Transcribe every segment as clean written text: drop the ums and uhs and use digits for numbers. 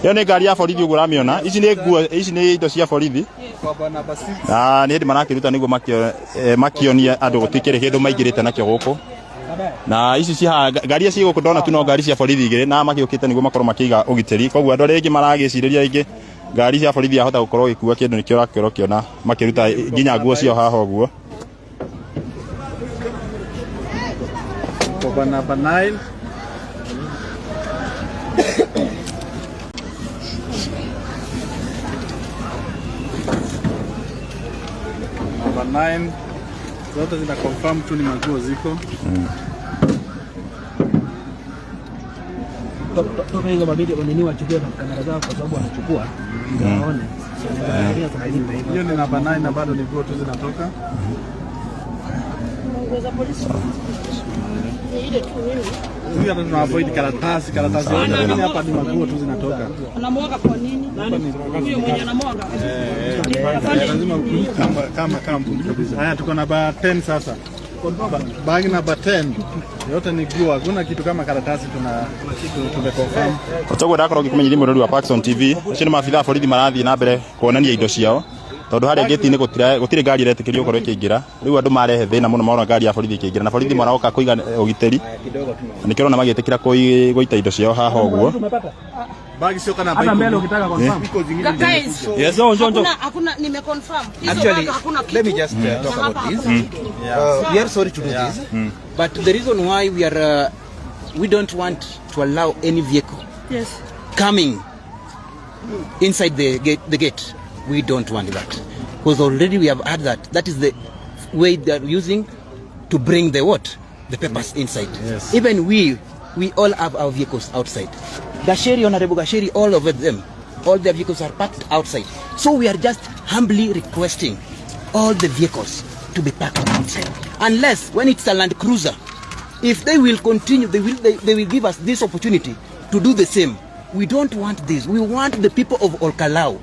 Ĩyo nĩ ngari ya borithi ũguo ũramĩona. Ici nĩ nguo, ici nĩ indo cia borithi. Na nĩ hĩndĩ marakĩruta nĩguo makĩonie andũ gũtikĩrĩ kĩndũ maingĩrĩte nakĩo gũkũ. Na ici ci haha ngari iria ciĩ gũkũ ndona tu no ngari cia borithi igĩrĩ na magĩũkĩte nĩguo makorwo makĩiga ũgitĩri. Koguo andũ arĩa aingĩ maragĩcirĩria rĩngĩ ngari cia borithi yahota gũkorwo ĩgĩkua kĩndũ nĩkĩo ũrakorwo ũkĩona makĩruta nginya nguo ciao haha ũguo. Koba number 9. Number 9. Zote zina confirm tu ni maguo ziko. Toka hizo mabidi wanini wachukue kamera zao kwa sababu wanachukua ndio waone. Hiyo ni namba 9 na bado ni nguo tu zinatoka. Huyu hata tuna avoid karatasi, karatasi yote, lakini hapa ni maguo tu zinatoka. Anamwaga kwa nini? Huyo mwenye anamwaga. Lazima kama kampuni kabisa. Haya, tuko namba 10 sasa. Bag namba 10 yote ni nguo, hakuna kitu kama karatasi tume confirm. Toguo ndakorwo ngĩkũmenyithia mwĩrori wa Paxson TV, acio nĩ maabithaa a borithi marathiĩ na mbere kuonania indo ciao tondũ harĩa gate-inĩ gũtirĩ ngari ĩretĩkĩrio gũkorwo ĩkĩingĩra. Rĩu andũ marehe thĩna mũno mona ngari ya borithi ĩkĩingĩra na borithi maroka kũiga ũgitĩri, na nĩkĩo ũrona magĩtĩkĩra gũita indo ciao haha ũguo. Bag sio kana Hata mbele ukitaka confirm. Iko zingine. Guys, Yes. hakuna hakuna nimeconfirm. Hizo Actually, bag hakuna kitu. let me just talk Na hapa about this. hakuna kitu. We are sorry to do this, but the reason why we don't want to allow any vehicle coming inside the gate. We don't want that because already we have had that. That is the way they are using to bring the what? The papers inside. Yes. Even we all have our vehicles outside. Gasheri, Honorable Gasheri, all of them, all their vehicles are parked outside. So we are just humbly requesting all the vehicles to be parked outside. Unless when it's a Land Cruiser, if they will continue, they will give us this opportunity to do the same. We don't want this. We want the people of Olkalou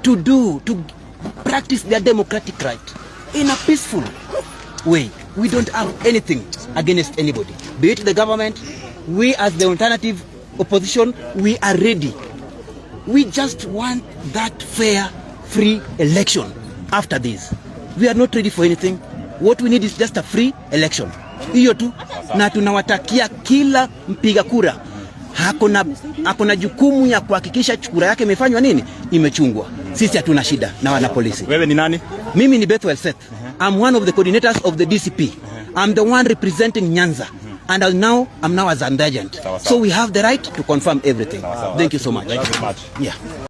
to practice their democratic right in a peaceful way. We don't have anything against anybody, be it the government. We as the alternative opposition, we are ready. We just want that fair, free election after this. We are not ready for anything. What we need is just a free election. Hiyo tu, na tunawatakia kila mpiga kura akona jukumu ya kuhakikisha kura yake imefanywa nini, imechungwa. Sisi hatuna shida na wanapolisi. Wewe ni nani? Mimi ni Bethwel Seth. I'm one of the coordinators of the DCP. I'm the one representing Nyanza. And I'm now as an agent. Sawa, sawa. So we have the right to confirm everything. Thank you so much. Thank you very much. Yeah.